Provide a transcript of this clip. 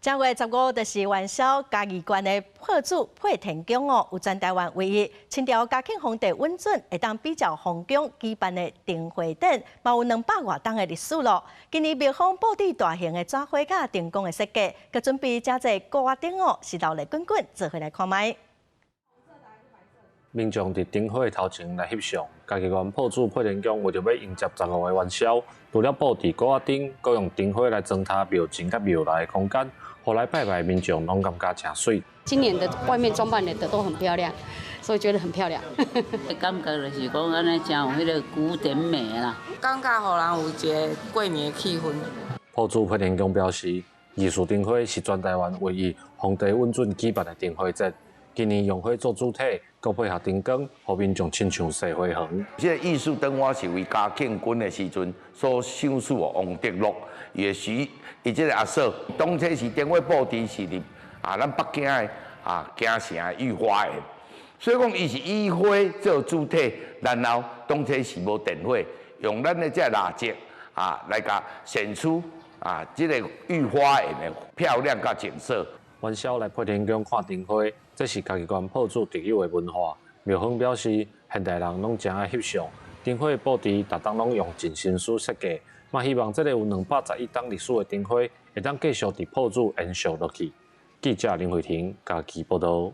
正月十五就是元宵，嘉義縣的朴主配天宮哦，有全台灣唯一清朝嘉慶皇帝允准會當比照皇宮舉辦的燈會典，嘛有兩百外冬的歷史咯。今年廟方布置大型的紙花佮燈光的設計，閣準備誠濟鼓仔燈哦，是熱鬧滾滾，做伙來看覓。民眾佇燈火頭前來翕相，嘉義縣朴主配天宮為著欲迎接十五的元宵，除了布置鼓仔燈，閣用燈火來裝飾廟前佮廟內的空間，予來拜拜民眾攏感覺誠媠。今年的外面裝扮的都很漂亮，所以覺得很漂亮。感覺就是講按呢，誠有彼个古典美啦。感覺予人有一個過年的氣氛。朴主配天宮表示，藝術燈會是全台灣唯一皇帝允准舉辦的燈會節。今年用火做主體，閣配合燈光，予民眾親像踅花園。這個藝術燈花是為嘉慶君的時陣所賞賜王德祿，伊的時，伊這个阿嫂，當初是燈火布置是佇咱北京的京城的御花園，所以講伊是以花做主體，然後當初是無電火，用咱的這個蠟燭來共顯出這个御花園的漂亮佮景色。元宵來配天宮看燈會，這是嘉義縣朴主特有的文化。廟方表示，現代人攏誠愛翕相，燈火布置逐冬攏用盡心思設計，嘛希望這个有211冬歷史的燈會，會當繼續佇朴主延續落去。記者林慧婷嘉義報導。